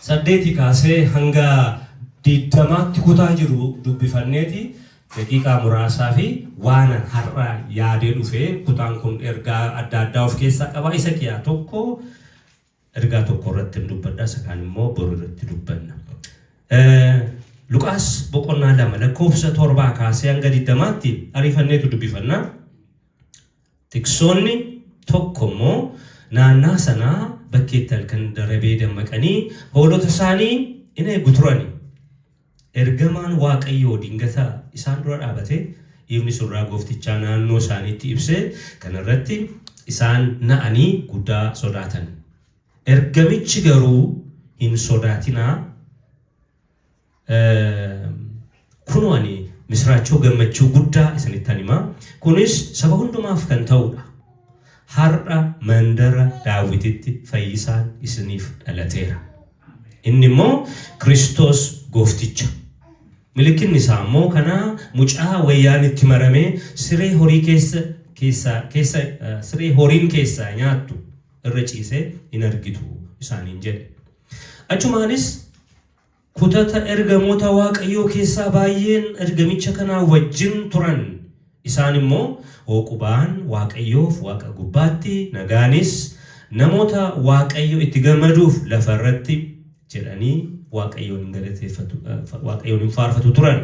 8 kaasee hanga 20tti kutaa jiru dubbifanneeti daqiiqaa muraasaa fi waanan har'a yaadee dhufe. Kutaan kun ergaa adda addaa of keessaa qaba. Isa kiyaa tokko ergaa tokko irratti hin dubbadha, isa kaan immoo boru irratti dubbanna. Luqaas boqonnaa 2 lakkoofsa 7 kaasee hanga 20tti ariifanneetu dubbifanna. Tiksoonni tokko immoo naannaa sanaa bakkeetti halkan darabee dammaqanii hoolota isaanii in eegu turani. Ergamaan Waaqayyoo dingata isaan dura dhaabate, ifni surraa gooftichaa naannoo isaaniitti ibse, kana irratti isaan na'anii guddaa sodaatan. Ergamichi garuu, Hin sodaatinaa, Kunoo ani misiraachoo gammachuu guddaa isinittan hima, kunis saba hundumaaf kan ta'uu dha. Har'a mandara Daawititti fayyisaan isiniif dhalateera. Inni immoo Kiristoos goofticha. Milikkinni isaa immoo kana, mucaa wayyaan itti maramee siree horii keessa keessaa keessa siree horiin keessaa nyaattu irra ciisee in argitu isaaniin jedhe. Achumaanis Kutata ergamoota Waaqayyoo keessaa baay'een ergamicha kanaa wajjin turan, isaan immoo, Hooqubaan Waaqayyoof waaqa gubbaatti, nagaanis namoota Waaqayyo itti gammaduuf lafa irratti jedhanii Waaqayyoon in galateeffatu, Waaqayyoon in faarfatu turan.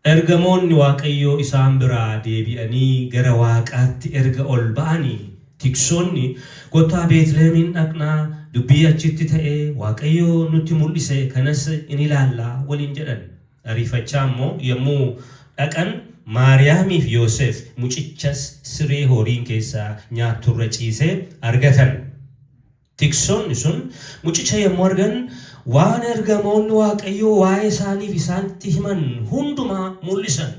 Ergamoonni Waaqayyoo isaan biraa deebi'anii gara waaqaatti erga ol ba'anii, tiksoonni, Kottaa Beetlihemiin dhaqnaa, dubbii achitti ta'e Waaqayyo nutti mul'ise kanas in ilaallaa waliin jedhan. Ariifachaa immoo yommuu dhaqan Maariyaamii fi Yoseef mucichas siree horiin keessaa nyaattu irra ciisee argatan. Tiksoonni sun mucicha yommuu argan, waan ergamoonni Waaqayyoo waa'ee isaaniif isaanitti himan hundumaa mul'isan.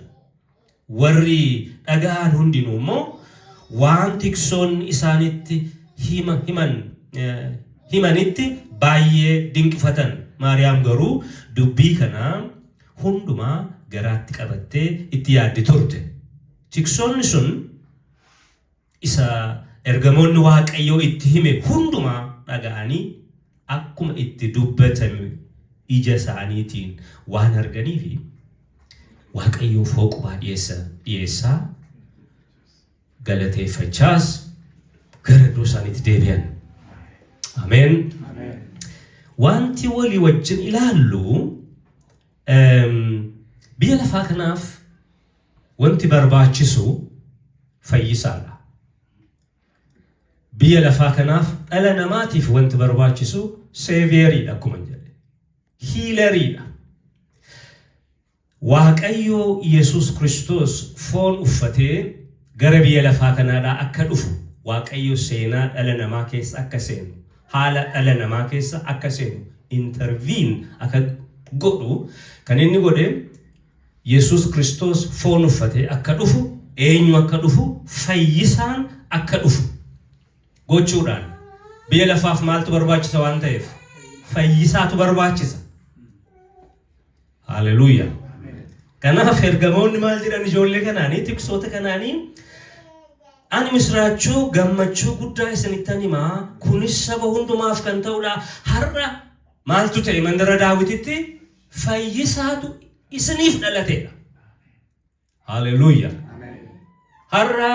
Warri dhaga'an hundinuu immoo waan tiksoonni isaanitti hima, himan, himanitti baay'ee dinqifatan. Maariyaam garuu dubbii kana hundumaa garaatti qabattee itti yaaddi turte. Tiksoonni sun isa ergamoonni Waaqayyoo itti hime hundumaa dhaga'anii akkuma itti dubbatame ija isaaniitiin waan arganiif Waaqayyoof hooqubaa dhiyeessaa galateeffachaas gara iddoo isaaniitti deebi'an. Ameen. Wanti walii wajjin ilaallu biyya lafaa kanaaf Wanti barbaachisu fayyisaadha. Biyya lafaa kanaaf dhala namaatiif wanti barbaachisu savioriidha akkuma jedhe. Healeriidha. Waaqayyo Yesuus Kiristoos foon uffatee gara biyya lafaa kanaadhaa akka dhufu, Waaqayyo seenaa dhala namaa keessa akka seenu, haala dhala namaa keessa akka seenu, intervene akka godhu kan inni godhe, Yesuus Kiristoos foon uffatee akka dhufu, eenyu akka dhufu, fayyisaan akka dhufu gochuudhaan. Biyya lafaaf maaltu barbaachisa waan ta'eef? Fayyisaatu barbaachisa. Haleluuyaa. Kanaaf ergamoonni maal jedhan ijoollee kanaanii, tiksoota kanaanii? Ani misiraachoo gammachuu guddaa isinittan himaa, kunis saba hundumaaf kan ta'udha. Har'a maaltu ta'e? Mandara Daawititti fayyisaatu isiniif dhalateedha. Haleluuyaa. Har'a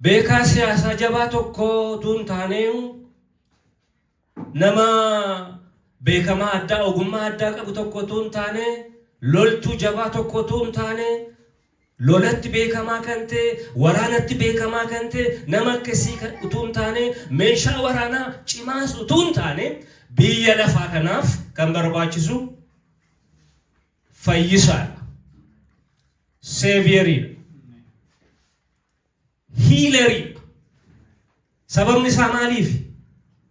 beekaa siyaasaa jabaa tokko utuu hin taane, nama beekamaa addaa ogummaa addaa qabu tokko utuu hin taane, loltuu jabaa tokko utuu hin taane, lolatti beekamaa kan ta'e, waraanatti beekamaa kan ta'e, nama akkasii utuu hin taane, meeshaa waraanaa cimaas utuu hin taane, biyya lafaa kanaaf kan barbaachisu fayyisaadha. Savioriidha. Healeriidha. Sababni isaa maaliif?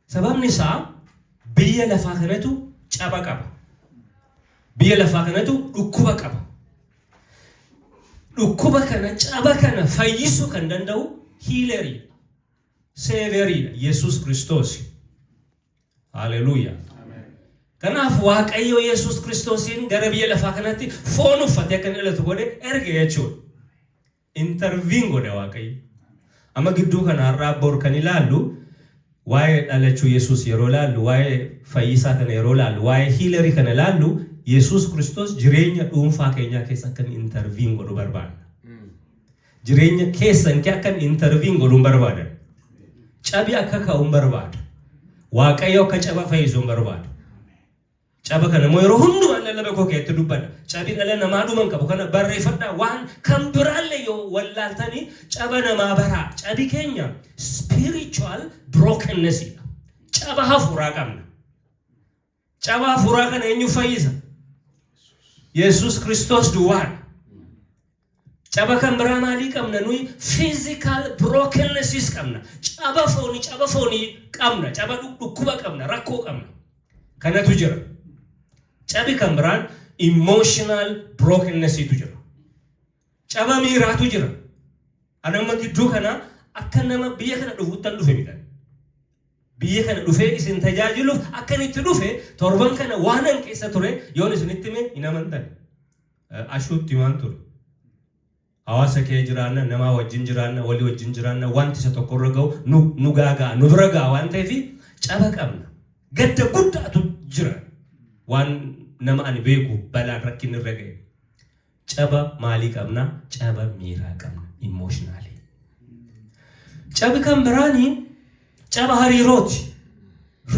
Sababni isaa biyya lafaa kanatu caba qaba. Biyya lafaa kanatu dhukkuba qaba. Dhukkuba kana, caba kana fayyisuu kan danda'u healeriidha. Savioriidha. Yesuus Kiristoos. Haleluuyaa. Kanaaf Waaqayyo Yesuus Kiristoosiin gara biyya lafaa kanatti foon uffatee akka inni dhalatu godhe erge jechuudha. Intervene godhe Waaqayyo. Amma gidduu kana har'aa bor kan ilaallu Waa'ee dhalachuu Yesuus yeroo laallu, waa'ee fayyisaa kana yeroo laallu, waa'ee healerii kana laallu, Yesuus Kiristoos jireenya dhuunfaa keenyaa keessa akka inni intervene godhu barbaadna. Jireenya keessan kee akka inni intervene godhu hin barbaadan. Cabi akka ka'u hin barbaada. Waaqayyo akka caba fayyisu hin barbaada. Caba kana immoo yeroo hundumaa lallaba koo keessatti dubbadha. Cabi dhala namaa dhuman qabu kana barreeffadhaa. Waan kan biraallee yoo wallaaltanii caba namaa baraa. Cabi keenya spiritual brokenness dha. Caba hafuuraa qabna. Caba hafuuraa kana eenyu fayyisa? Yesuus Kiristoos duwwaadha. Caba kan biraa maalii qabna nuyi? Physical brokenness qabna. Caba foonii qabna. Caba dhukkuba qabna. Rakkoo qabna. Kanatu jira. Cabi kan biraan emotional brokennessitu jira. Caba miiraatu jira. Ani amma gidduu kana akka nama biyya kana dhufuuttan dhufe mitan. Biyya kana dhufee isin tajaajiluuf akka inni itti dhufe, torban kana waan an keessa ture yoon isinitti hime hin amantan. Ashuutti waan ture. Hawaasa kee jiraanna, namaa wajjin jiraanna, walii wajjin jiraanna, wanti isa tokkorra ga'u nu gaaga'a, nu bira ga'a waan ta'eef caba qabna. Gadda guddaatu jira. Waan nama ani beeku balaan rakkinni irra ga'e. Caba maalii qabna? Caba miiraa qabna. Emotionally. Cabi kan biraanii caba hariirooti.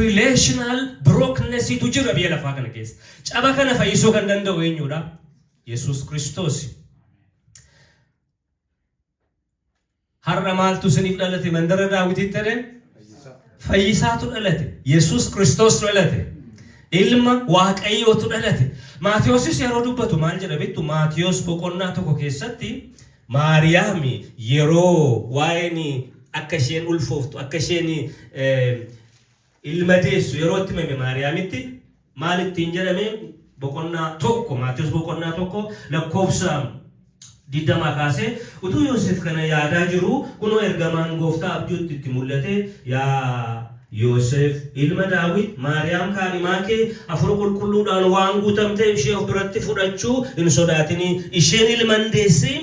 Relational brokennessitu jira biyya lafaa kana keessa. Caba kana fayyisuu kan danda'u eenyudha? Yesuus Kiristoos. Har'a maaltu isiniif dhalate mandara Daawititti jedhe? Fayyisaatu dhalate. Yesuus Kiristoos dhalate. Ilma Waaqayyootu dhalate. Maatiyoosis yeroo dubbatu maal jedha beektu? Maatiyoos boqonnaa 1 keessatti Maariyaami yeroo waa'een akka isheen ulfooftu, akka isheen ilma deessu yeroo itti himame, Maariyaamitti maal ittiin jedhame? Boqonnaa 1, Maatiyoos boqonnaa 1 lakkoofsa 20 kaasee, utuu Yoosef kana yaadaa jiru, kunoo ergamaan gooftaa abjuutti itti mul'ate, "Yaa Yoosef ilma Daawit, Maariyaam kaadhimaa kee Hafuura Qulqulluudhaan waan guutamteef ishee of biratti fudhachuu hin sodaatinii. Isheen ilma hin deessi,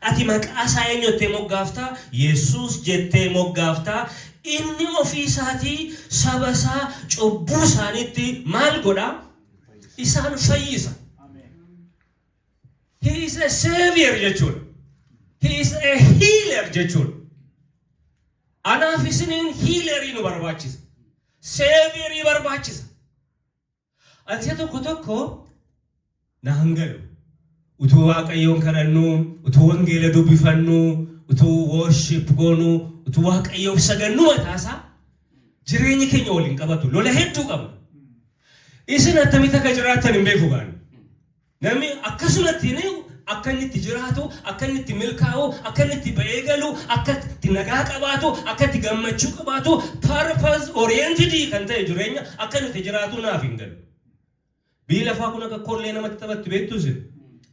ati maqaa isaa eenyu jettee moggaaftaa? Yesuus jettee moggaaftaa. Inni ofii isaatii saba isaa cubbuu isaaniitti maal godha? Isaan fayyisa." He is a savior jechuudha. He is a healer jechuudha. Anaaf isiniin healerii nu barbaachisa. Saviorii barbaachisa. Ati tokko tokko na hangalu. Utuu Waaqayyoon kadhannu, utuu wangeela dubbifannu, utuu worship goonu, utuu Waaqayyoof sagannu, mataasaa jireenyi keenya waliin qabatu. Lola hedduu qabna. Isin attamitti akka jiraattan hin beeku gaani. Namni akkasumatti akka inni itti jiraatu, akka inni itti milkaa'u, akka inni itti ba'ee galu, akka itti nagaa qabaatu, akka itti gammachuu qabaatu, purpose oriented kan ta'e jireenya akka inni itti jiraatu naaf hin galu. Biyyi lafaa kun akka kollee namatti taphatti beektu isin.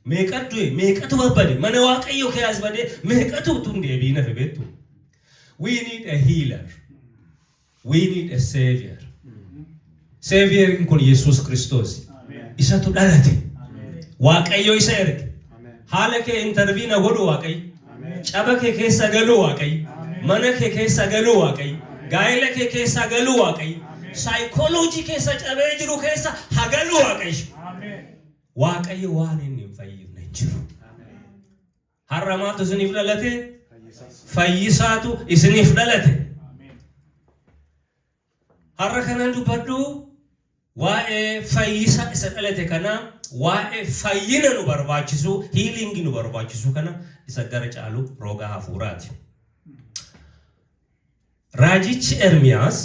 Meeqatu du'e, meeqatu babbade, mana Waaqayyoo keessa badee meeqatu utuu hin deebiin hafe beektu. We need a healer. We need a savior. Savioriin kun Yesuus Kiristoos. Isatu dhalate. Waaqayyo isa erge. Haala kee intervene godhu Waaqayyo. Caba kee keessa galuu Waaqayyo. Mana kee keessa galuu Waaqayyo. Gaa'ela kee keessa galuu Waaqayyo. Saayikooloojii keessa cabee jiru keessa hagaluu Waaqayyo. Waaqayyo waan inni hin fayyifne hin jiru. Har'a maaltu isiniif dhalate? Fayyisaatu isiniif dhalate. Har'a kanan dubbadhu waa'ee fayyisa isa dhalate kana, waa'ee fayyina nu barbaachisu, healingii nu barbaachisu kana isa gara caalu roga hafuuraati. Raajichi Ermiyaas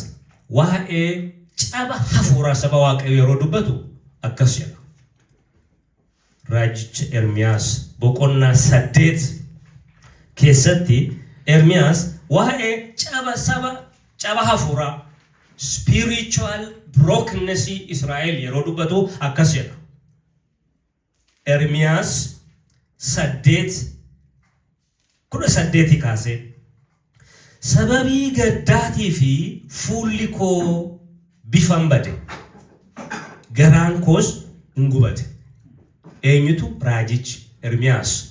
waa'ee caba hafuuraa saba Waaqayyoo yeroo dubbatu akkas jedha. Raajicha Ermiyaas boqonnaa 8 keessatti Ermiyaas waa'ee caba saba, caba hafuuraa, spiritual brokenness Israa'el yeroo dubbatu akkas jedha. Ermiyaas 8:18 kaasee, "Sababii gaddaatii fi fuulli koo bifan bade, garaan koos hin gubate." Eenyutu? Raajichi Ermiyaas.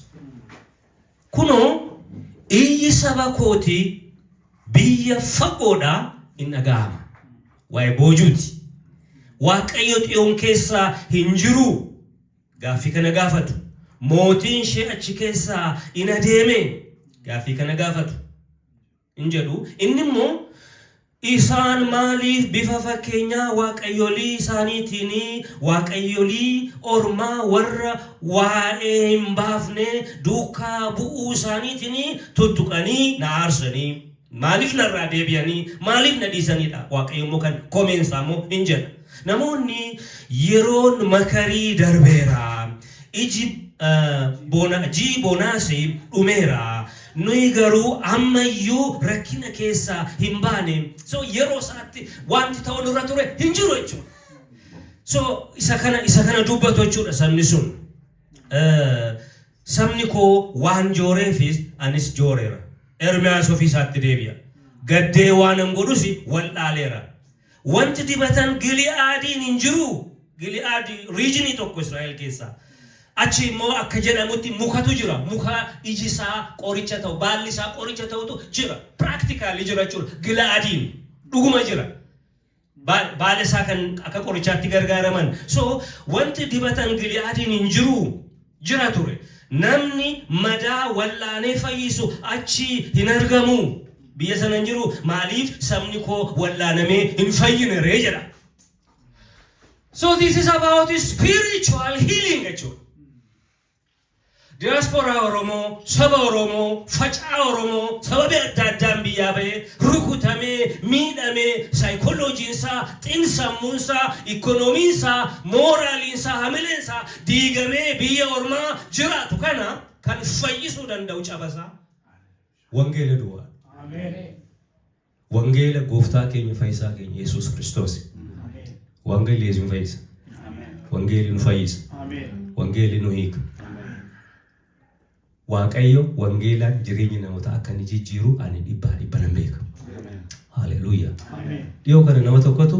"Kunoo iyyi saba kootii biyya fagoodhaa hin dhaga'ama. Waa'ee boojuuti. Waaqayyo Xiyoon keessaa hin jiru? Gaaffii kana gaafatu. Mootiin ishee achi keessaa in adeeme? Gaaffii kana gaafatu. In jedhu. Inni immoo, Isaan maaliif bifa fakkeenyaa waaqayyolii isaaniitiin waaqayyolii ormaa warra waa'ee hin baafne duukaa bu'uu isaaniitiin tuttuqanii na aarsanii? Maaliif narraa deebi'anii? Maaliif na dhiisanidha? Waaqayyo immoo kan komeensaa immoo hin jedha. Namoonni yeroon makarii darbeera. Iji bona, ji'i bonaas dhumeera. Nuyi garuu ammayyuu rakkina keessaa hin baane. So yeroo isaatti wanti ta'u nurra ture hin jiru jechuudha. So isa kana dubbatu jechuudha sabni sun. Sabni koo waan jooreefis anis jooreera. Ermiyaas ofii isaatti deebi'a. Gaddee waan an godhus wal dhaaleera. Wanti dibatan Gili'aadiin hin jiru. Gili'aadi regionii tokko Israa'el keessaa. Achi immoo akka jedhamutti mukatu jira. Muka iji isaa qoricha ta'u, baalli isaa qoricha ta'utu jira. Practically jira jechuudha. Gili'aadiin dhuguma jira. Baala isaa kan akka qorichaatti gargaaraman. So wanti dibatan Gili'aadiin hin jiru. Jira ture. Namni madaa wallaanee fayyisu achi hin argamu. Biyya sana hin jiru. Maaliif sabni koo wallaanamee hin fayyine ree jedha. So this is about spiritual healing jechuudha. Diaspora Oromoo, saba Oromoo, facaa Oromoo, sababii adda addaan biyyaa bahee, rukutamee, miidhamee, saayikolojiinsaa, xiinsammuunsaa, ikoonomiinsaa, mooraaliinsaa, hamileensaa diigamee biyya ormaa jiraatu kana kan fayyisuu danda'u cabasaa wangeela duwwaa. Wangeela gooftaa keenya, fayyisaa keenya Yesuus Kiristoos. Wangeelli Yesuus fayyisa. Wangeelli nu fayyisa. Wangeelli nu hiika. Waaqayyo wangeelaan jireenya namoota akka inni jijjiiru ani dhibbaa dhibba nan beeka. Haleluuyaa. Dhiyoo kana nama tokkotu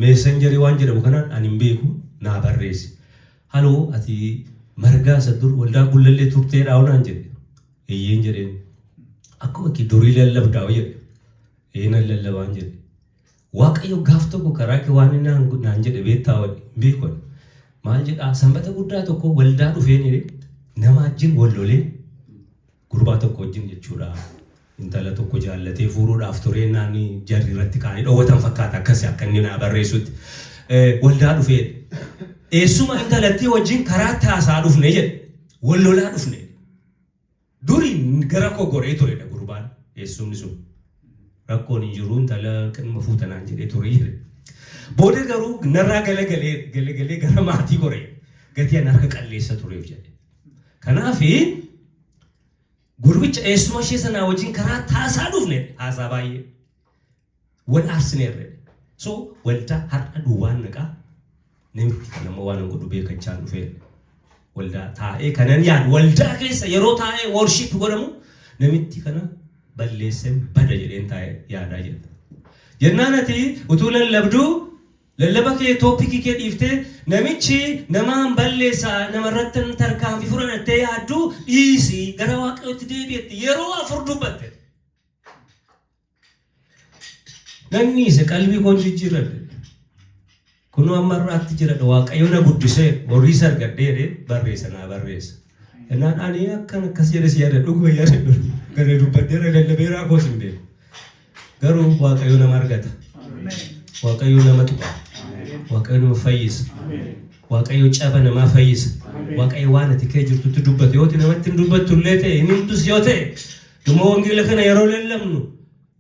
Messengerii waan jedhamu kanaan ani hin beeku naa barreesse. "Haloo, ati Margaa isa dur waldaa Gullallee turteedhaa?" naan jedhe. "Eeyyeen," jedheen. "Akkuma kee durii lallabdaa?" jedhe. "Ee, nan lallabaan," jedhe. "Waaqayyo gaaf tokko karaa kee waan inni naan jedhe beektaa?" Hin beeku. "Maal jedhaa?" "Sanbata guddaa tokko waldaa dhufeen jedhe, nama wajjin wal lolee, gurbaa tokko wajjin jechuudha. Intala tokko jaallatee fuudhuudhaaf turee naan jarri irratti kaanii dhoowwatan fakkaata, akkasi akka inni naa barreessutti. Waldaa dhufee eessuma intalattii wajjin karaa taasaa dhufne jedhe, wal lolaa dhufne. Duri gara koo goree turedha gurbaan, eessumni sun. Rakkoon hin jiru, intala qinma fuutanaan jedhee ture jedhe. Booda garuu narraa galagalee galagalee gara maatii goree, gatii an harka qalleessa tureef jedhe. Kanaafi gurbicha eessuma ishee sanaa wajjin karaa taasaa dhufne, haasaa baay'ee wal aarsineerre. So waldaa har'a duwwaan naqaa namitti kan amma waan godhu beekachaan dhufee waldaa taa'ee kanan yaadu, waldaa keessa yeroo taa'ee worship godhamu namitti kana balleesseen bada jedheen taa'ee yaadaa jedha. Jennaan ati utuu lallabduu lallaba kee, topicii kee dhiiftee, namichi namaan balleessaa, namarratti tarkaanfii fudhanattee yaadduu dhiisii gara Waaqayyootti deebi'etti yeroo afur dubbatte. Namni isa qalbii koon jijjiirradhe. Kunoo amma irraatti jiradha, Waaqayyo na guddisee horii argadhee jedhee barreessa naa barreessa. Jennaan ani akkan akkas jedhe si yaada, dhuguma yaadadhu, gara dubbadheera, lallabeeraa koos hin beeku. Garuu Waaqayyo nama argata. Waaqayyo nama tuqa. Waaqayyo nama fayyisa. Waaqayyo caba namaa fayyisa. Waaqayyo waan ati kee jirtutti dubbate yoo namatti hin dubbattu illee ta'e, hin himtus yoo ta'e, dhuma wangeela kana yeroo lallabnu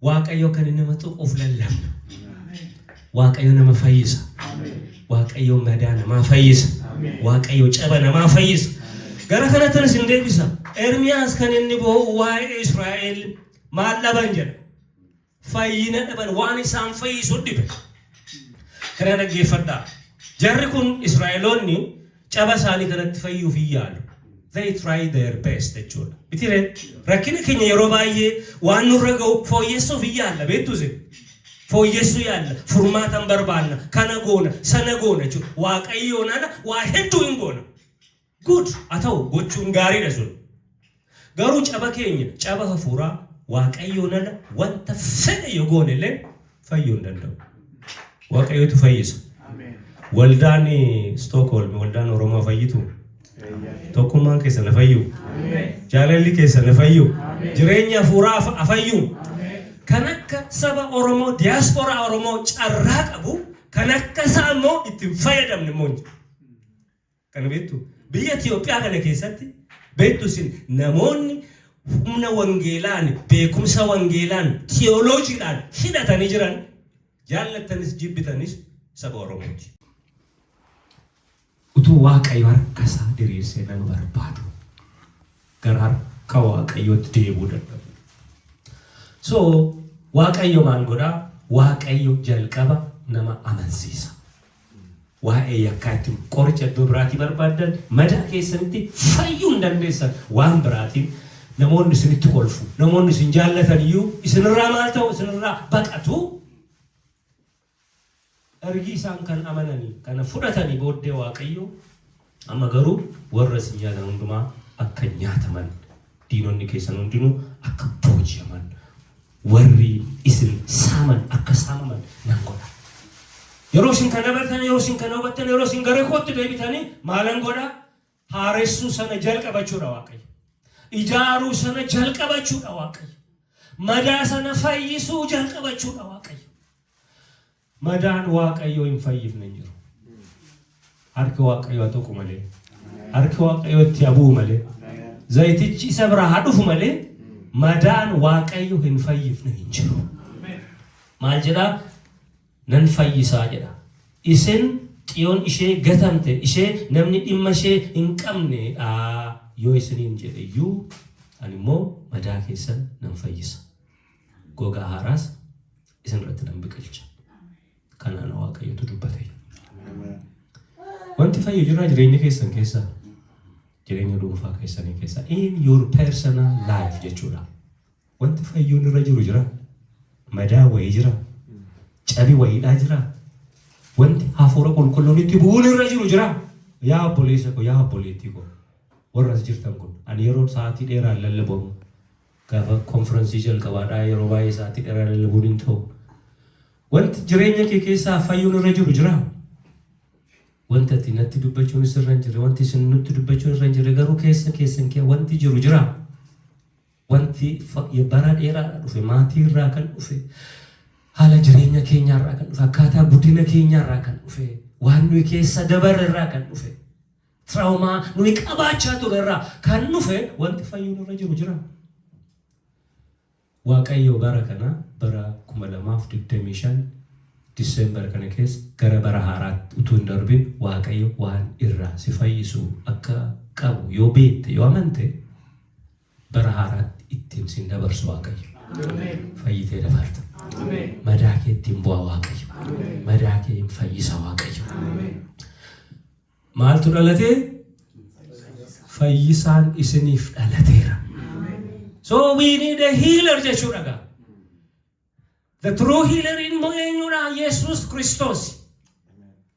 Waaqayyo kan nama tuquuf lallabna. Waaqayyo nama fayyisa. Waaqayyo madaa namaa fayyisa. Waaqayyo caba namaa fayyisa. Gara kanatti isin deebisa. Ermiyaas kan inni boo'u waa'ee Israa'el maal dhaban jedha. Fayyina dhaban, waan isaan fayyisu dhibe. Kana dhaggeeffadhaa. Jarri kun Israa'eloonni caba isaanii kanatti fayyuuf hin yaalu. They try their best jechuudha. Bitiree rakkina keenya yeroo baay'ee waan nurra ga'u fooyyessuuf hin yaalla, beektu isin. Fooyyessuu yaalla, furmaatan barbaanna, kana goona, sana goona jechuudha. Waaqayyoon ala waa hedduu hin goona. Good haa ta'u, gochuun gaariidha sun. Garuu caba keenya, caba hafuuraa, Waaqayyoon ala wanta fedhe yoo goone illee Fayyuu hin danda'u. Waaqayyotu fayyisa. Waldaan Stookholm, waldaan Oromoo fayyitu. Tokkummaan keessa na fayyu. Jaalalli keessa na fayyu. Jireenya hafuuraa fayyu. Kan akka saba Oromoo, diyaasporaa Oromoo carraa qabu, kan akka isaa immoo ittiin fayyadamne immoo hin jiru. Kana beektu, biyya Itoophiyaa kana keessatti beektu isin, namoonni humna wangeelaan, beekumsa wangeelaan, tiyooloojiidhaan hidhatanii jiran, jaallattanis jibbitanis, saba Oromooti. Utuu Waaqayyo harka isaa diriirsee nama barbaadu, gara harka Waaqayyootti deebi'uu dadhabu. So Waaqayyo maal godhaa? Waaqayyo jalqaba nama amansiisa. Waa'ee yakkaa ittiin qoricha iddoo biraatii barbaaddan, madaa keessanitti fayyuu hin dandeessan. Waan biraatiin namoonni isinitti kolfu, namoonni isin jaallatan iyyuu isinirraa maal ta'u? Isinirraa baqatu. Ergi isaan kan amananii kana fudhatanii booddee, Waaqayyo amma garuu warra isin nyaatan hundumaa akka nyaataman, diinonni keessan hundinuu akka booji'aman, warri isin saaman akka saamaman nan godha. Yeroo isin kana bartan, yeroo isin kana hubattan, yeroo isin gara kootti deebitanii, maalan godha? Haaressuu sana jalqabachuudha Waaqayyo. Ijaaruu sana jalqabachuudha Waaqayyo. Madaa sana fayyisuu jalqabachuudha Waaqayyo. Madaan Waaqayyo hin fayyifne hin jiru. Harki Waaqayyo haa tuqu malee. Harki Waaqayyo itti haa bu'u malee. Zayitichi isa biraa haa dhufu malee, madaan Waaqayyo hin fayyifne hin jiru. Maal jedhaa? Nan fayyisaa jedha. Isin Xiyoon ishee gatamte, ishee namni dhimma ishee hin qabnedha yoo isiniin jedhe iyyuu, ani immoo madaa keessan nan fayyisa. Gogaa haaraas isin irratti nan biqilcha. Kanaan Waaqayyotu dubbate. Wanti fayyu jira jireenya keessan keessa. Jireenya dhuunfaa keessanii keessa. In your personal life jechuudha. Wanti fayyuun irra jiru jira. Madaa wayii jira. Cabi wayiidhaa jira. Wanti hafuura qulqulluun itti bu'uun irra jiru jira. Yaa obboleessa ko, yaa obboleettii ko. Warra as jirtan kun, ani yeroo sa'aatii dheeraan lallabamu, gaafa konfirensii jalqabaadhaa yeroo baay'ee sa'aatii dheeraa lallabuun hin ta'u. Wanti jireenya kee keessaa fayyuun irra jiru jira. Wanti ati natti dubbachuun irra hin jirre, wanti isin nutti dubbachuun irra hin jirre, garuu keessa keessan kee wanti jiru jira. Wanti bara dheeraadhaa dhufe, maatii irraa kan dhufe, haala jireenya keenyaarraa kan dhufe, akkaataa guddina keenyaarraa kan dhufe, waan nuyi keessa dabarre irraa kan dhufe, trauma nuyi qabaachaa ture irraa kan dhufe, wanti fayyuun irra jiru jira. Waaqayyo bara kana, bara 2025 Diseembar kana keessa, gara bara haaraatti utuu hin darbin, Waaqayyo waan irraa si fayyisu akka qabu yoo beekte, yoo amante, bara haaraatti ittiin sin dabarsu Waaqayyo. Fayyitee dabarta. Madaa kee ittiin bu'a Waaqayyo. Madaa kee hin fayyisa Waaqayyo. Maaltu dhalatee? Fayyisaan isiniif dhalateera. So we need a healer jechuudha gaa. The true healer immoo eenyudha? Yesus Kiristoos.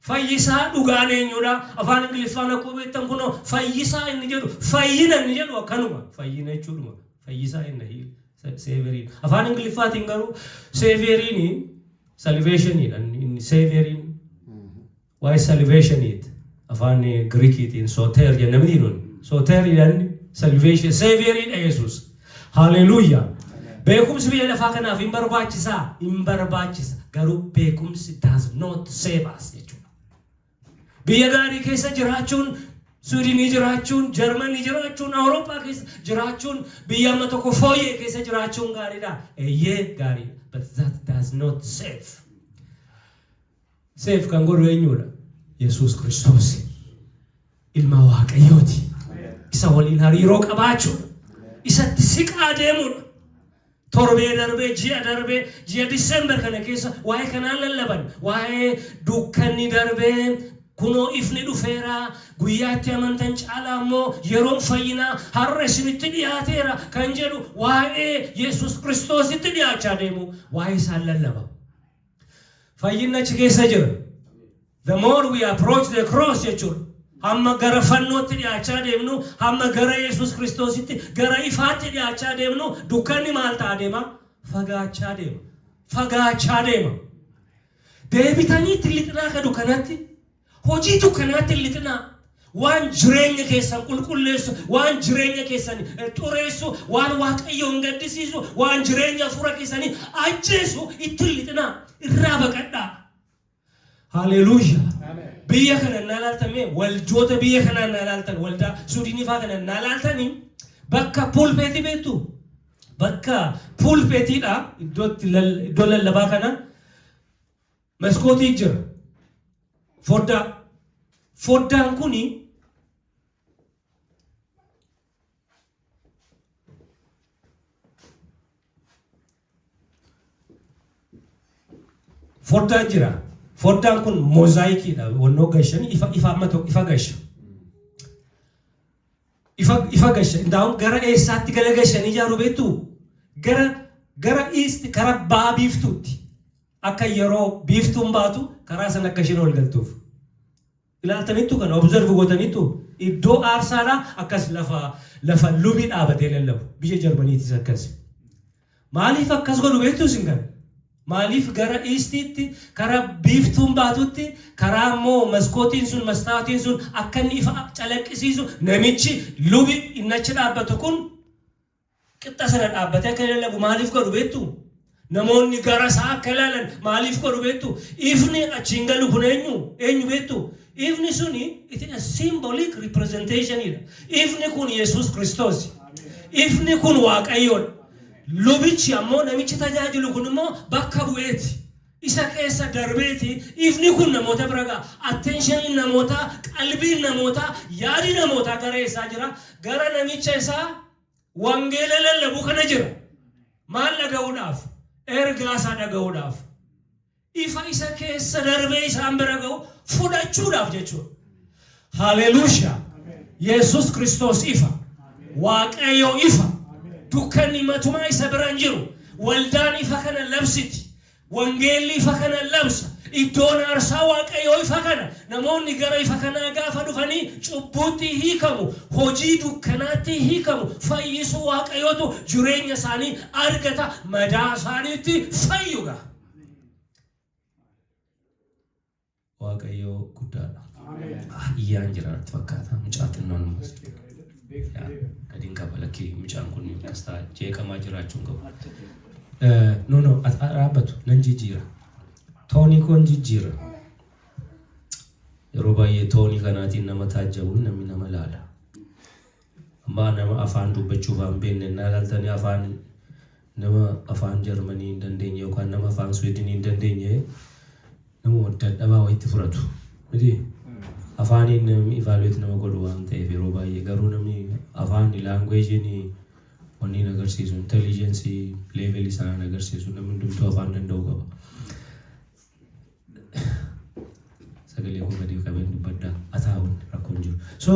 Fayyisaa dhugaan eenyudha? Afaan Ingiliffaan akkuma beektan kunoo fayyisaa inni jedhu, fayyina inni jedhu akkanuma. Fayyina jechuudhuma. Fayyisaa inni savioriin. Afaan Ingiliffaatiin garuu savioriin salvationiidha. Inni savioriin waa'ee salvationiiti. Afaan Giriikiitiin soter jenna miti nun. Soter jedhan, salvation, savioriidha Yesus. Haleluuyaa. Beekumsi biyya lafaa kanaaf hin barbaachisaa? Hin barbaachisa. Garuu beekumsi does not save us jechuudha. Biyya gaarii keessa jiraachuun, Suudinii jiraachuun, Jarmanii jiraachuun, Awurooppaa keessa jiraachuun, biyya amma tokko fooyyee keessa jiraachuun gaariidha. Eeyyee, gaariidha. But that does not save. Save kan godhu eenyudha? Yesuus Kiristoos. Ilma Waaqayyooti. Isa waliin hariiroo qabaachuudha. Isatti siqaa deemuudha. Torbee darbee, ji'a darbee, ji'a Diseembar kana keessa waa'ee kanaan lallaban. Waa'ee dukkanni darbee kunoo ifni dhufeera. Guyyaa itti amantan caalaa immoo yeroon fayyinaa har'a isinitti dhiyaateera kan jedhu, waa'ee Yesuus Kiristoositti dhiyaachaa deemu, waa'ee isaan lallaba. Fayyinni achi keessa jira. The more we approach the cross jechuudha. Hamma gara fannootti dhiyaachaa deemnu, hamma gara Yesuus Kiristoositti, gara ifaatti dhiyaachaa deemnu, dukkanni maal ta'a deema? Fagaachaa deema. Fagaachaa deema. Deebitanii itti lixinaa ka dukkanatti, hojii dukkanaatti hin lixinaa. Waan jireenya keessan qulqulleessu, waan jireenya keessan xureessu, waan Waaqayyoon gaddisiisu, waan jireenya hafuura keessanii ajjeesu itti hin lixinaa. Irraa baqadhaa. Haleluuyaa. Biyya kana naa laaltan, mee waldoota biyya kanaa naa laaltan, waldaa Suudinii faa kana naa laaltanii, bakka pulpeetii beektu, bakka pulpeetiidha, iddoo lallabaa kana maskootii jira. Foddaa. Foddaan kuni foddaan jira. Foddaan kun moozaayikiidha. Wannoo gashanii ifa amma tokko ifa gasha. Ifa gasha. Indaa'uun gara eessaatti gala gashanii ijaaru beektu? Gara east, gara ba'a biiftuutti. Akka yeroo biiftuun baatu karaa sana akka isheen ol galtuuf. Ilaaltanittu kana observe gootaniittu, iddoo aarsaadhaa akkas lafa lubi dhaabatee lallabu. Biyya Jarmaniitis akkas. Maaliif akkas godhu beektu isin kana? Maaliif gara eastiitti, karaa biiftuun baatutti, karaa immoo maskootiin sun, mastaawotiin sun akka inni ifa calaqqisiisu, namichi lubi inni achi dhaabbatu kun qixxa sana dhaabbatee akka lallabu maaliif godhu beektu? Namoonni gara isaa akka ilaalan maaliif godhu beektu? Ifni achiin galu kun eenyu? Eenyu beektu? Ifni suni it is a symbolic representation dha. Ifni kun Yesuus Kiristoos. Ifni kun Waaqayyoodha. Lubichi ammoo, namichi tajaajilu kun immoo bakka bu'eeti. Isa keessa darbeeti ifni kun namoota bira ga'a. Attentioniin namootaa, qalbiin namootaa, yaadi namootaa gara eessaa jira? Gara namicha isaa wangeela lallabuu kana jira. Maal dhaga'uudhaaf? Ergaa isaa dhaga'uudhaaf. Ifa isa keessa darbee isaan bira ga'u fudhachuudhaaf jechuudha. Haleluuyaa! Yesus Kiristoos ifa. Waaqayyo ifa. Dukkanni matumaa isa bira hin jiru. Waldaan ifa kana labsiti. Wangeelli ifa kana labsa. Iddoon aarsaa Waaqayyoo ifa kana. Namoonni gara ifa kanaa gaafa dhufanii cubbuutti hiikamu, hojii dukkanaatti hiikamu, fayyisuu Waaqayyootu jireenya isaanii argata, madaa isaaniitti fayyuga. Waaqayyoo guddaadha. Iyyaan jira natti fakkaata. Mucaa xinnoon immoo gadi hin qaba, lakkii, mucaan kun akkas ta'a, jeeqamaa jiraachuu hin qabu. No, no, dhaabbatu nan jijjiira. Toonii koon jijjiira. Yeroo baay'ee toonii kanaatiin nama taajjabu, namni nama ilaala. Amma nama afaan dubbachuuf hin beekne naa ilaaltanii, afaan nama afaan Jarmanii hin dandeenye yookaan nama afaan Swiidinii hin dandeenye, nama dadhabaa wayitti fudhatu. Miti? Afaaniin namni evaluate nama godhu waan ta'eef yeroo baay'ee, garuu namni afaan languageiin wanni hin agarsiisu, intelligence level isaa hin agarsiisu. Namni hundumtuu afaan danda'u qaba. Sagalee koo gadi qabeen dubbadhaa. Ataa'uun rakkoon jiru. So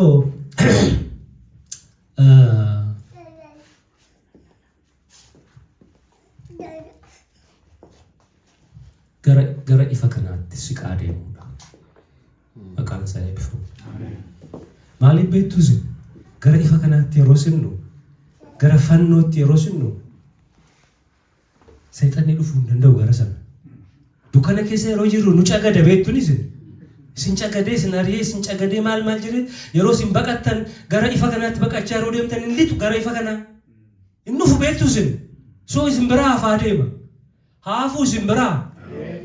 gara ifa kanaatti siqaa deemuudha. Maqaan isaa eebbifamu. Maaliif beektu isin? Gara ifa kanaatti yeroo sinnu, gara fannootti yeroo sinnu, seexanni dhufuu hin danda'u gara sana. Dukkana keessa yeroo jirru nu cagada, beektuun isin. Isin cagadee, isin ari'ee, isin cagadee, maal maal jedhee, yeroo isin baqattan, gara ifa kanaatti baqachaa yeroo deemtan, hin lixu gara ifa kanaa. Hin dhufu, beektu isin. So isin biraa hafaa deema. Haafuu isin biraa.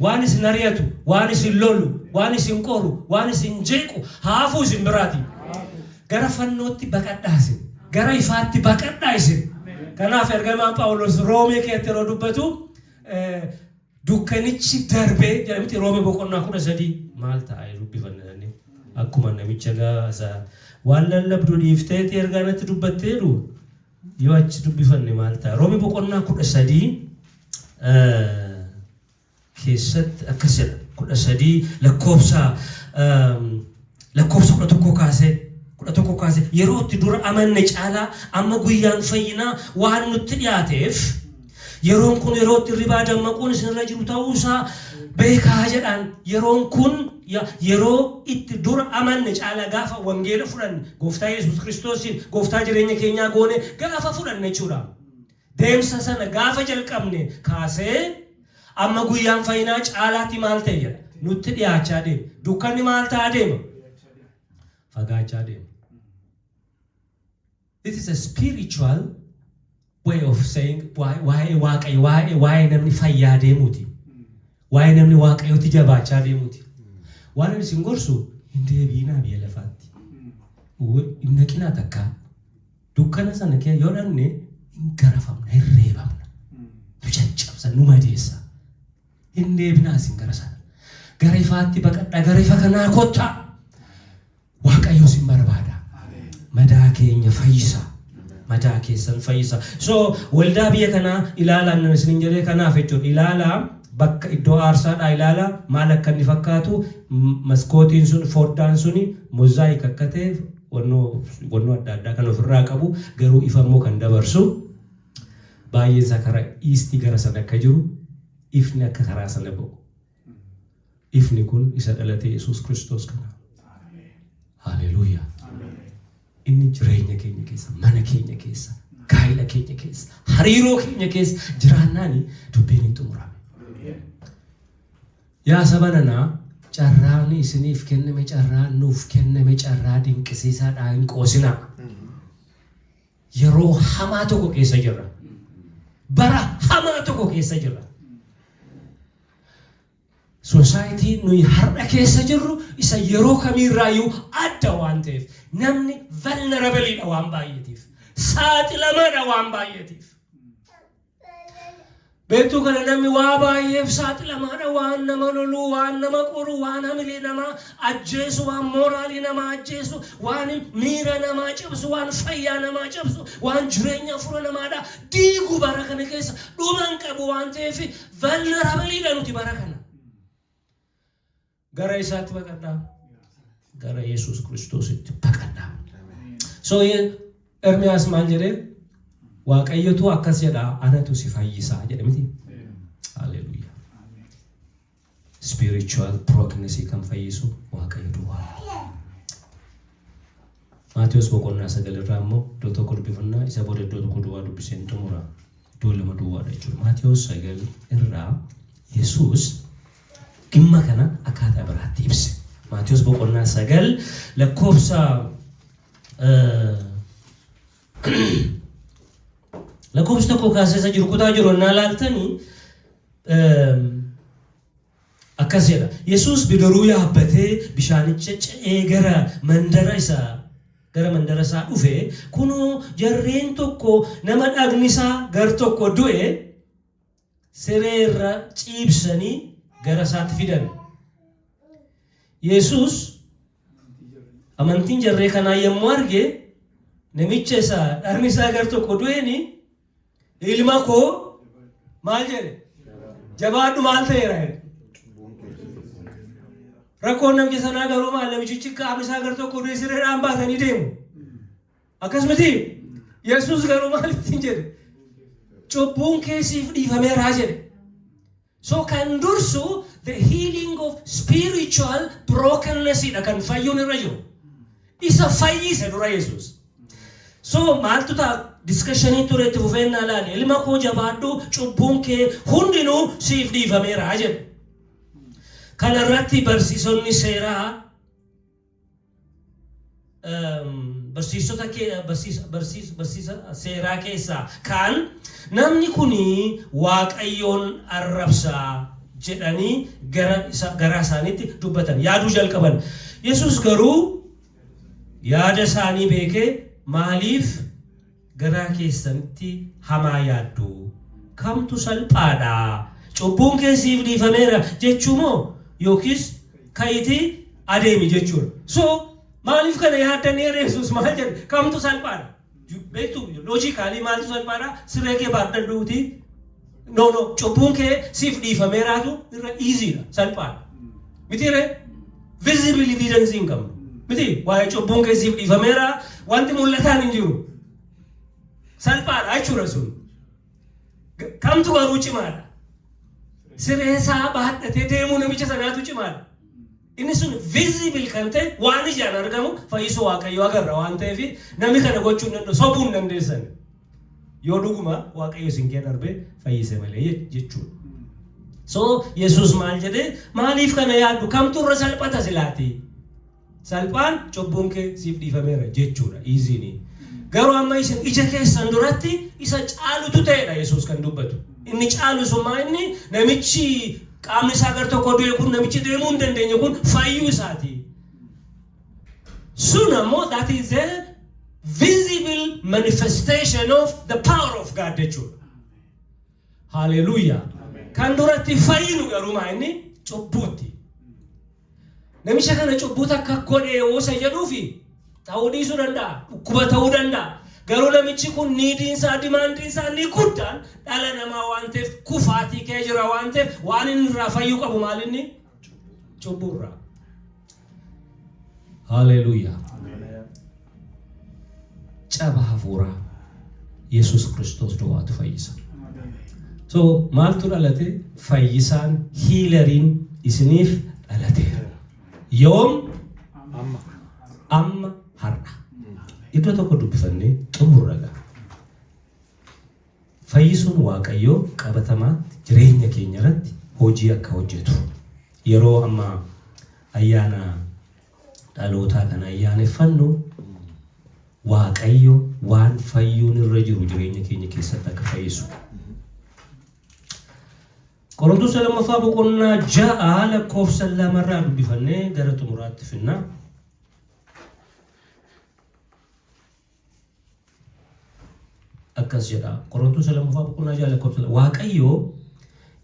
Waan isin ari'atu, waan isin lolu, waan isin qoru, waan isin jeequ haafuu isin biraati. Gara fannootti baqadhaa isin. Gara ifaatti baqadhaa isin. Kanaaf ergamaan Phaawulos Roomee keessatti yeroo dubbatu, dukkanichi darbee jedhamti, Roomee boqonnaa 13 maal ta'a dubbifannanii akkuma namicha gaasa waan lallabdu dhiifteeti ergaa natti dubbatteedhu yoo achi dubbifanne maal ta'a? Roomee boqonnaa 13 keessatti akkas jedha. 13 lakkoofsa 11 kaasee, 11 kaasee, yeroo itti dura amanne caalaa amma guyyaan fayyinaa waan nutti dhiyaateef, yeroon kun yeroo itti hirribaa dammaquun isinirra jiru ta'uusaa beekaa jedhaan. Yeroon kun yeroo itti dura amanne caalaa, gaafa wangeela fudhanne, Gooftaa Yesuus Kiristoosiin gooftaa jireenya keenyaa goone gaafa fudhanne jechuudha. Deemsa sana gaafa jalqabne kaasee Amma guyyaan fayyinaa caalaatti maal ta'e jedha? Nutti dhiyaachaa deema. Dukkanni maal ta'aa deema? Fagaachaa deema. This is a spiritual way of saying waa'ee Waaqayyo, waa'ee namni fayyaa deemuuti. Waa'ee namni Waaqayyotti jabaachaa deemuuti. Waan ani isin gorsu, hin deebiinaa biyya lafaatti. Hin naqinaa takkaa. Dukkana sana kee yoo dhanne hin garafamna, hin reebamna. Nu caccabsa, nu madeessa. Hin deebinaa isin gara sana. Gara ifaatti baqadhaa, gara ifa kanaa kottaa. Waaqayyo isin barbaada. Madaa keenya fayyisa. Madaa keessan fayyisa. So waldaa biyya kanaa ilaalaa nan isin jedhee kanaaf jechuudha. Ilaalaa, bakka iddoo aarsaadhaa ilaalaa, maal akka inni fakkaatu. Maskootiin sun, foddaan suni mosaic akka ta'e, wannoo adda addaa kan ofirraa qabu, garuu ifa immoo kan dabarsu, baay'een isaa karaa east gara sana akka jiru, ifni akka karaa sana ba'u. Ifni kun isa dhalate Yesuus Kiristoos kana. Haleluuyaa. Inni jireenya keenya keessa, mana keenya keessa, gaa'ila keenya keessa, hariiroo keenya keessa jiraannaani dubbiin hin xumurame. Yaa saba nanaa, carraan isiniif kenname, carraan nuuf kenname, carraa dinqisiisaadhaa, hin qoosinaa. Yeroo hamaa tokko keessa jirra. Bara hamaa tokko keessa jirra. Society nuyi har'a keessa jirru isa yeroo kamiirraayyuu adda waan ta'eef, namni vulnerable iidha waan baay'eetiif, saaxilamaadha waan baay'eetiif. Beektuu, kana namni waa baay'eef saaxilamaadha. Waan nama loluu, waan nama qoru, waan hamilee namaa ajjeesu, waan mooraalii namaa ajjeesu, waan miira namaa cabsu, waan fayyaa namaa cabsu, waan jireenya hafuura namaadha diigu bara kana keessa dhuman qabu waan ta'eef, vulnerable iidha nuti bara kana. Gara isaatti baqadhaa. Gara Yesuus Kiristoositti baqadhaa. So Ermiyaas maal jedhee? Waaqayyotu akkas jedha, "Anatu si fayyisaa" jedhe miti. Haleluuyaa. Spiritual brokenness kan fayyisu Waaqayyo duwwaa. Maatiyus boqonnaa 9 irraa immoo iddoo tokko dubbifannaa, isa booda iddoo tokko duwwaa dubbiseen xumura. Iddoo lama duwwaadha jechuudha. Maatiyus 9 irraa Yesuus dhimma kana akkaataa biraatti ibse. Maatiyus boqonnaa 9 lakkoofsa 1 kaasee isa jiru, kutaa jiru innaa laaltanii, akkas jedha. Yesuus bidiruu yaabbatee bishaanicha ce'ee gara mandara isaa dhufe. Kunoo, jarreen tokko nama dhagni isaa gar tokko du'e siree irra ciibsanii gara isaatti fidan. Yesuus amantiin jarree kanaa yommuu arge, namicha isaa dhagni isaa gar tokko du'eeni, "Ilma koo," maal jedhe? "Jabaadhu," maal ta'eera jedhe. Rakkoon namicha sanaa garuu maal? Namichichi qaamni isaa gar tokko du'e, sireedhaan baatanii deemu. Akkasumati Yesuus garuu maal ittiin jedhe? "Cubbuun kee siif dhiifameeraa" jedhe. So kan dursu the healing of spiritual brokenness dha kan fayyuun irra jiru. Isa fayyise dura Yesuus. So maaltu ta'a? Discussion ii ture itti fufeennaa laale. "Ilma koo, jabaadhu, cubbuun kee hundinuu siif dhiifameera" jedhe. Kana irratti barsiisonni seeraa, barsiisota barsiisa seeraa keessaa kaan, "Namni kuni Waaqayyoon arrabsaa" jedhanii gara garaa isaaniitti dubbatan, yaaduu jalqaban. Yesus garuu yaada isaanii beekee, "Maaliif garaa keessanitti hamaa yaaddu? Kamtu salphaadha? Cubbuun kee siif dhiifameera jechuu moo yookiis ka'iitii adeemi jechuudha?" So maaliif kana yaaddanii? Yesuus maal jedhe? Kamtu salphaadha? Beektu, logically maaltu salphaadha? Siree kee baadhadhuuti. No, cubbuun kee siif dhiifameeraatu irra easy dha, salphaadha. Miti ree? Visible evidence hin qabnu. Miti, waa'ee cubbuun kee siif dhiifameera wanti mul'ataan hin jiru. Salphaadha jechuudha sun. Kamtu garuu cimaadha? Siree isaa baadhatee deemuu namicha sanaatu cimaadha. Inni sun visible kan ta'e, waan ijaan argamu fayyisuu Waaqayyoo agarra waan ta'eef, namni kana gochuu hin danda'u, sobuu hin dandeessan. Yoo dhuguma Waaqayyo isin kee darbee fayyise malee jechuudha. So Yesuus maal jedhee? Maaliif kana yaaddu? Kamtu irra salphata silaati? Salphaan cubbuun kee siif dhiifameera jechuudha. Easy. Garuu amma isin ija keessan duratti isa caalutu ta'edha Yesuus kan dubbatu. Inni caalu sun maa inni? Namichi qaamni isaa gar tokko du'e kun, namichi deemuu hin dandeenye kun fayyuu isaati. Sun ammoo that is a visible manifestation of the power of God jechuudha. Haleluuyaa. Kan duratti fayyinu garuu maa inni? Cubbuutti. Namicha kana cubbuu takka godhee yoo isa jedhuufi ta'uu dhiisuu danda'a. Dhukkuba ta'uu danda'a. Garuu namichi kun neediin isaa, demandiin isaa inni guddaan dhala namaa waan ta'eef, kufaatii kee jira waan ta'eef, waan inni irraa fayyuu qabu maal inni? Cubbuurraa. Haleluuyaa. Caba hafuuraa Yesuus Kiristoos duwwaatu fayyisa. So maaltu dhalate? Fayyisaan, healeriin isiniif dhalateera. Yoom? Amma. Amma, har'a. Iddoo tokko dubbifannee xumurra ga'a. Fayyisuun Waaqayyoo qabatamaatti jireenya keenya irratti hojii akka hojjetu. Yeroo amma ayyaana dhalootaa kana ayyaaneffannu, Waaqayyo waan fayyuun irra jiru jireenya keenya keessatti akka fayyisu. Qorontoos lammaffaa boqonnaa 6 lakkoofsa 2rraa dubbifannee gara xumuraatti finna. Akkas jedha. Qorontoos lammaffaa boqonnaa 6 lakkoofsa 2. Waaqayyo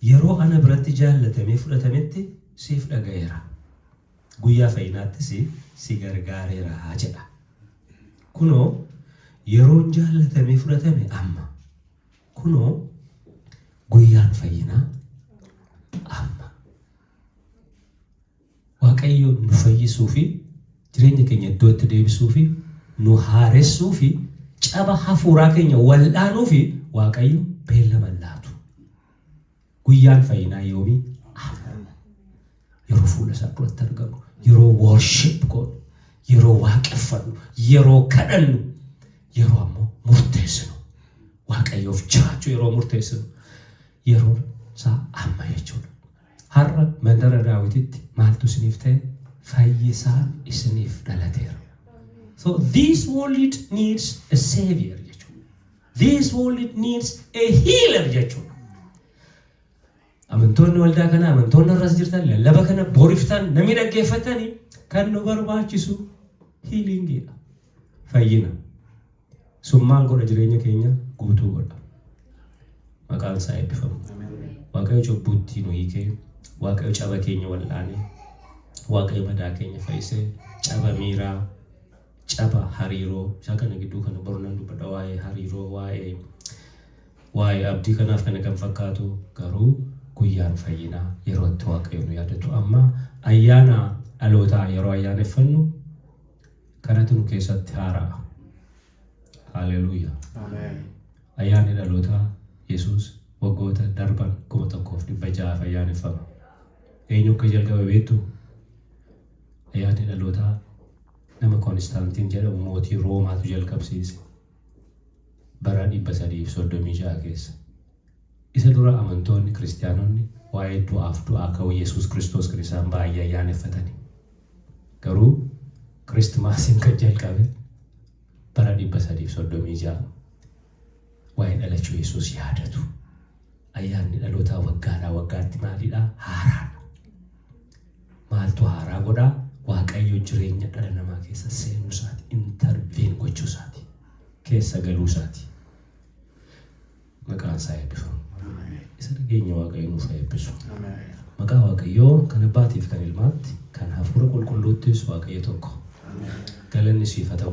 yeroo ana biratti jaallatamee fudhatametti siif dhaga'eera. Guyyaa fayyinaattis si gargaareera jedha. Kunoo, yeroon jaallatamee fudhatame amma. Kunoo, guyyaan fayyinaa amma. Waaqayyo nu fayyisuu fi jireenya keenya iddootti deebisuu fi nu haaressuu fi caba hafuuraa keenya wal'aanuu fi Waaqayyo beellama hin laatu. Guyyaan fayyinaa yoomii? Amma. Yeroo fuula isaa duratti argamu, yeroo worship goonu, yeroo waaqeffannu, yeroo kadhannu, yeroo ammoo murteessinu, Waaqayyoof jiraachuu yeroo murteessinu, yeroo isaa amma jechuudha. Har'a mandara Daawititti maaltu isiniif ta'e? Fayyisaan isiniif dhalateera. So this world needs a savior jechuudha. This world needs a healer jechuudha. Amantoonni waldaa kana, amantoonni irras jirtan, lallaba kana boriftan, namni dhaggeeffatanii, kan nu barbaachisu healingiidha. Fayyina. Sun maal godha? Jireenya keenya guutuu godha. Maqaan isaa eebbifamu. Waaqayyo cubbuutti nu hiikee, Waaqayyo caba keenya wal'aanee, Waaqayyo madaa keenya fayyisee, caba miiraa, caba hariiroo, isaa kana gidduu kana bornan dubbadha waa'ee hariiroo, waa'ee abdii kanaaf kana kan fakkaatu. Garuu guyyaan fayyinaa yeroo itti Waaqayyo nu yaadatu amma. Ayyaana dhalootaa yeroo ayyaaneffannu kanatu nu keessatti haara'a. Haleluuyaa. Ayyaanni dhalootaa Yesuus waggoota darban 1600 ayyaaneffama. Eenyu akka jalqabe beektu? Ayyaanni dhalootaa nama Koonistaantiin jedhamu, mootii Roomaatu jalqabsiise. Bara 336 keessa. Isa dura amantoonni kiristaanonni waa'ee du'aaf du'aa ka'uu Yesuus Kiristoos kan isaan baay'ee ayyaaneffatani. Garuu Christmasiin kan jalqabe bara 336 waa'ee dhalachuu Yesuus yaadatu. Ayyaanni dhalootaa waggaadhaa waggaatti maalidhaa? Haaraadha. Maaltu haaraa godhaa? Waaqayyo jireenya dhala namaa keessa seenuu isaati, intervene gochuu isaati, keessa galuu isaati. Maqaan isaa eebbifamu. Isa dhageenya Waaqayyo nuuf haa eebbisu. Maqaa Waaqayyoo kan abbaatiif kan ilmaatti kan hafuura qulqulluuttis Waaqayyo tokko. Galanni siif haa ta'u.